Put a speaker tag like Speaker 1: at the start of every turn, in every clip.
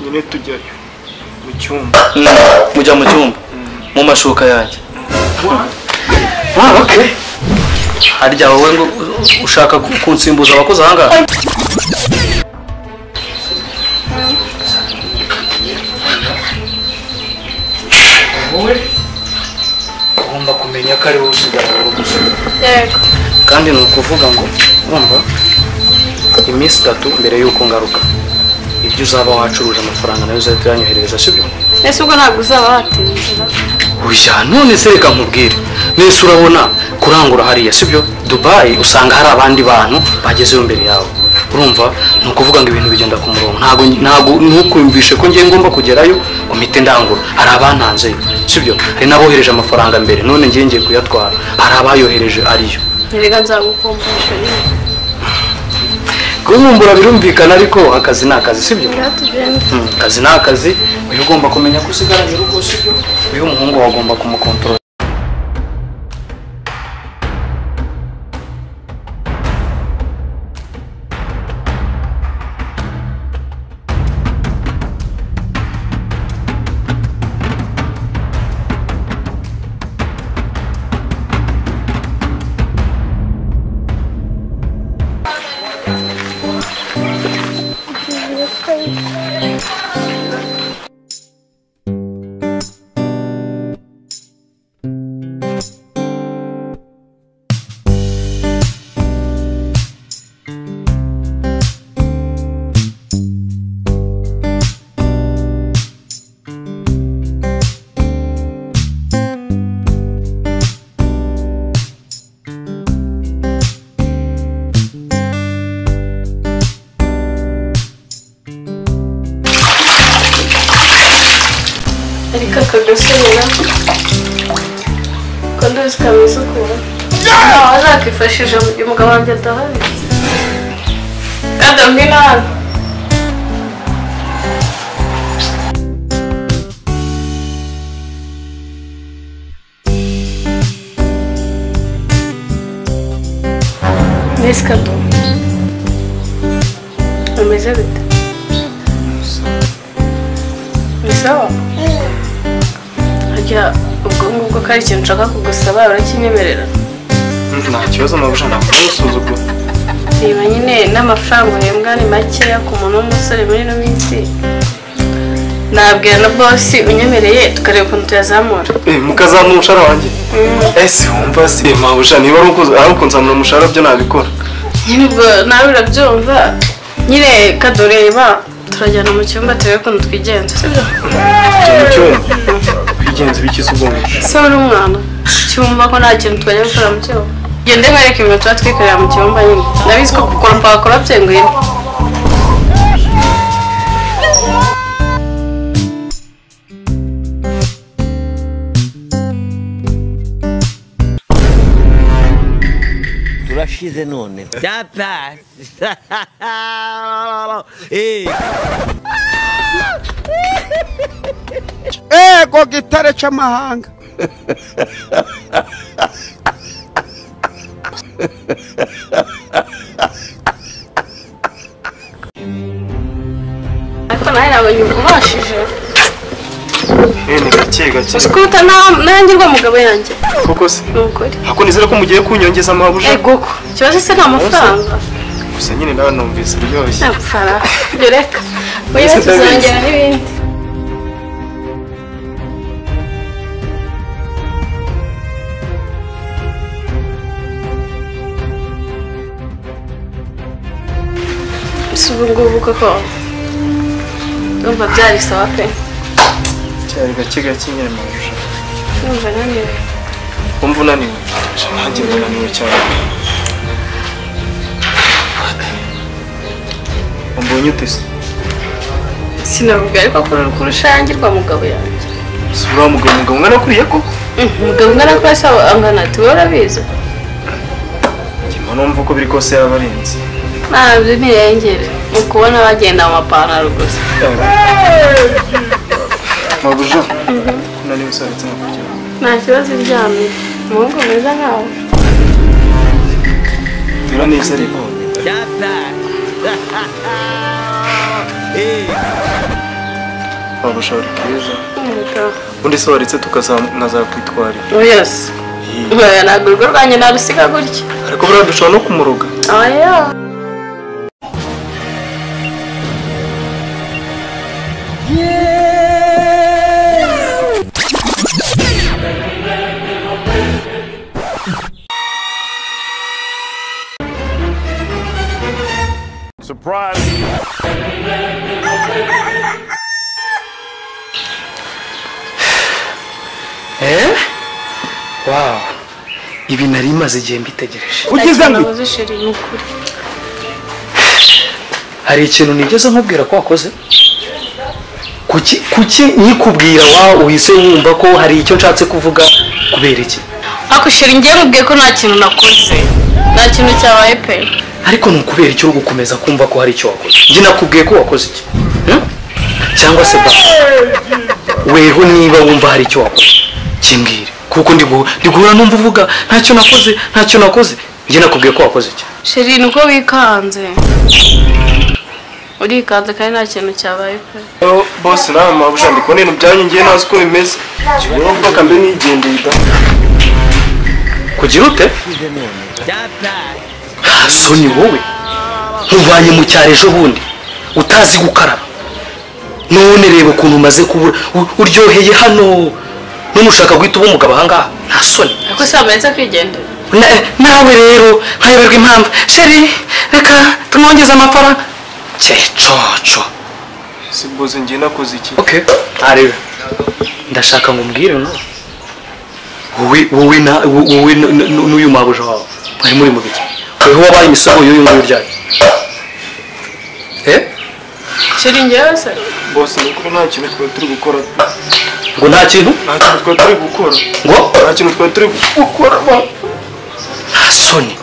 Speaker 1: Nyine tujyayo mu cyumba.
Speaker 2: Mujya mu cyumba mu mashuka yanjye. Ah, okay. Harya wowe ngo ushaka kunsimbuza abakozi aha ngaha? Wowe ugomba kumenya ko ari wowe usigara mu rugo.
Speaker 3: Yego.
Speaker 2: Kandi ni ukuvuga ngo urumva iminsi 3 mbere y'uko ngaruka ibyo uzaba wacuruje amafaranga nayo uzahita uyanyoherereza, sibyo?
Speaker 3: Ese ubwo ntabwo uzaba watinze?
Speaker 2: Oya, none se reka nkubwire. Nese urabona kurangura hariya, sibyo? Dubai usanga hari abandi bantu bagezeyo mbere yawe. Urumva ni ukuvuga ngo ibintu bigenda ku murongo. Ntago ntukumvishe ko ngiye ngomba kugerayo ngo mpite ndangura. Hari abantanzeyo, sibyo? Hari n'abohereje amafaranga mbere, none ngiye ngiye kuyatwara. Hari abayohereje ariyo.
Speaker 3: Erega nzagukumbusha nyine.
Speaker 2: Kubumbura birumvikana ariko akazi ni akazi, sibyo? Akazi ni akazi, uyu ugomba kumenya ko usigaranye urugo, sibyo? Uyu muhungu wagomba kumukontorora.
Speaker 3: Ariko akagasubira ko nduzi kameze ukuntu ntawe azakifashisha mu gihe umugabo wanjye adahari. Kandi ngwino hano. Nese Kado, umeze bite? Ni sawa? Harya ubwo ngubwo ko ari ikintu nshaka kugusaba urakinyemerera?
Speaker 1: Nta kibazo mabuja, ntabwo usuzugura.
Speaker 3: Reba nyine n'amafaranga uhembwa ni makeya ku muntu w'umusore muri ino minsi. Nabwira na bosi unyemereye tukareba ukuntu tuyazamura.
Speaker 1: Mukazamura umushahara wanjye? Ese wumva se mabuja niba ari ukunzamura umushahara byo nabikora.
Speaker 3: Nyine ubwo nawe urabyumva nyine Kado, reba turajyana mu cyumba turebe ukuntu twigenza, sibyo?
Speaker 1: Mu cyumba twigenza ibiki se ubwo?
Speaker 3: Se uri umwana cyumva ko nta kintu twajya gukora mu cyumba. Gende nkwereke ibintu tuba twikorera mu cyumba nyine. Ndabizi ko gukoropa wakoropye, ngwino.
Speaker 4: Turashize none. Data.
Speaker 5: Ego gitare c'amahanga.
Speaker 3: Ariko nawe nabonye ubashije.
Speaker 1: Ni gake gake.
Speaker 3: Usikuta nangirwa mugabo yanjye.
Speaker 1: Koko se?
Speaker 3: Nukuri.
Speaker 1: Hako nizera ko mugiye kunyongeza amabuja.
Speaker 3: Ego ko. Ikibazo se nta mafaranga.
Speaker 1: Gusa nyine nawe numvise biryoshye.
Speaker 3: Nta Reka. Oya tuzongera n'ibindi. Si ubu ngubu koko ndumva byari sawa pe.
Speaker 1: Cyari gake gake nyine mabuja.
Speaker 3: Ndumva naniwe.
Speaker 1: Wumva unaniwe? Nanjye ndananiwe cyane. Umbonye ute se?
Speaker 3: Sinavuga ariko kurushangirwa mugabo yanjye.
Speaker 1: Si uriya mugabo ungana kuriya koko?
Speaker 3: Umugabo ungana kuriya se angana ati wowe urabizi?
Speaker 1: Njye numva uko biri kose yaba arenze.
Speaker 3: Ntabyo ntirengere mu kubona bagenda mu mapantaro gusa.
Speaker 1: Mabuja, kunaniwe usabitse nko kuryama.
Speaker 3: Nta kibazo iryamye. Umuhungu mwiza nkawe.
Speaker 1: Uraneza ariko.
Speaker 4: Data.
Speaker 1: Mabuja uri keza. Ubundi se waretse tukazakwitwarira.
Speaker 3: Oya se. Oya ntabwo urugo rwanjye narusiga gutya.
Speaker 1: Ariko buriya dushobora no kumuroga.
Speaker 3: Oya.
Speaker 6: Surprise!
Speaker 2: Eh? Wow. Ibi nari maze igihe mbitegereje.
Speaker 5: Ugize ngo
Speaker 2: hari ikintu nigeze nkubwira ko wakoze? Kuki nyikubwira wa uhise wumva ko hari icyo nshatse kuvuga kubera iki?
Speaker 3: Ako sheri ngiye mubwiye ko nta kintu nakoze. Nta kintu cyabaye pe.
Speaker 2: Ariko nukubera icyo uri gukomeza kumva ko hari icyo wakoze. Njye nakubwiye ko wakoze iki? Cyangwa se ba weho niba wumva hari icyo wakoze kimbwire, kuko ndi guhura numva uvuga ntacyo nakoze ntacyo nakoze. Njye nakubwiye ko wakoze iki?
Speaker 3: Sheri nuko wikanze. Urikanze kandi nta kintu cyabaye pe.
Speaker 1: Oh boss nawe mabuja ndi kubona ibintu byanyu ngiye nazi uko bimeze. Urumva kambe nigendeye da.
Speaker 2: Kugira ute? Soni wowe nkuvanye mu cyaro ejo bundi utazi gukaraba, none reba ukuntu umaze kubura uryoheye hano, none ushaka guhita uba umugabo ahangaha, nta soni.
Speaker 3: Ariko se wamenye kwigendera
Speaker 2: nawe rero nkayoberwa impamvu. Sheri reka tumwongeze amafaranga cyecoco.
Speaker 1: Si boss ngiye nakoze iki?
Speaker 2: Okay arebe ndashaka ngo umbwire no wowe na wowe n'uyu mabuja wawe bari muri mu biki? Weho wabaye imisego y'uyu nguyu ryari? Eh?
Speaker 3: Sheri ngewe se?
Speaker 1: Boss ni nta kintu twari turi gukora.
Speaker 2: Ngo nta kintu?
Speaker 1: Nta kintu twari turi gukora.
Speaker 2: Ngo
Speaker 1: nta kintu twari turi gukora.
Speaker 2: Soni.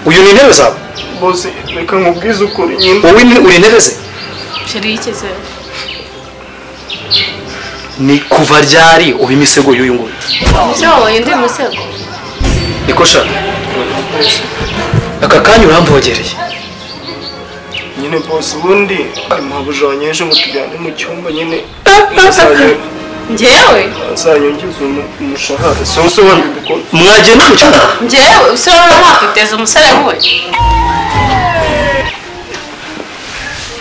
Speaker 2: Uyu ni intebe zawe?
Speaker 1: Boss reka nkubwize ukuri nyine.
Speaker 2: Wowe uri intebe ze?
Speaker 3: Sheri iki se?
Speaker 2: Ni kuva ryari uba imisego y'uyu nguyu?
Speaker 3: Ese wabonye undi musego?
Speaker 2: Niko sha. Aka kanya uramvogereye.
Speaker 1: Nyine boss ubundi mabuja wanyeje ngo tujyane mu cyumba nyine.
Speaker 3: Njyewe?
Speaker 1: Azanyongeza umushahara. So so wabikora.
Speaker 2: Mwagenda mu cyumba?
Speaker 3: Njyewe usaba nakwiteza umusore nk'uyu.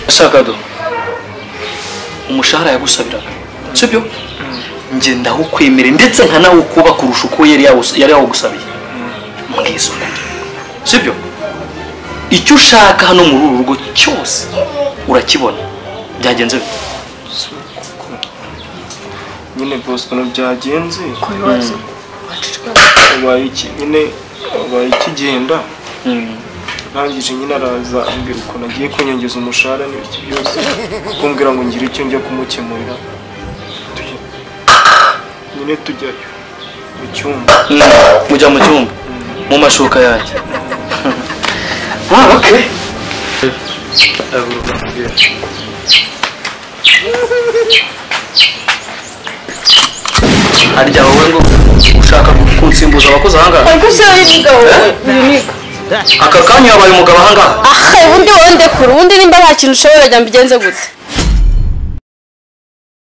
Speaker 2: Shaka do. Umushahara yagusabiraga. Sibyo? Nje ndawukwemere ndetse nkanawukuba kurusha uko yari yawugusabiye. Mbwiza ukuri. Sibyo? Icyo ushaka hano muri uru rugo cyose urakibona. Byagenze bite?
Speaker 1: Nyine boss ukuntu byagenze. Nyine wabaye ikigenda. Arangije nyine araza ambwira ukuntu agiye kunyongeza umushahara n'ibiki byose. Kumbwira ngo ngire icyo njya kumukemurira. Nyine tujyayo mu cyumba.
Speaker 2: Mujya mu cyumba mu mashuka yanjye. Ah okay. Harya wowe ngo ushaka kunsimbuza abakozi ahangaha?
Speaker 3: Ariko se uri mugabo uri
Speaker 2: Aka kanya yabaye umugabo ahangaha.
Speaker 3: Ah ubundi wowe ndekura ubundi nimba nta kintu ushobora jya mbigenze gute?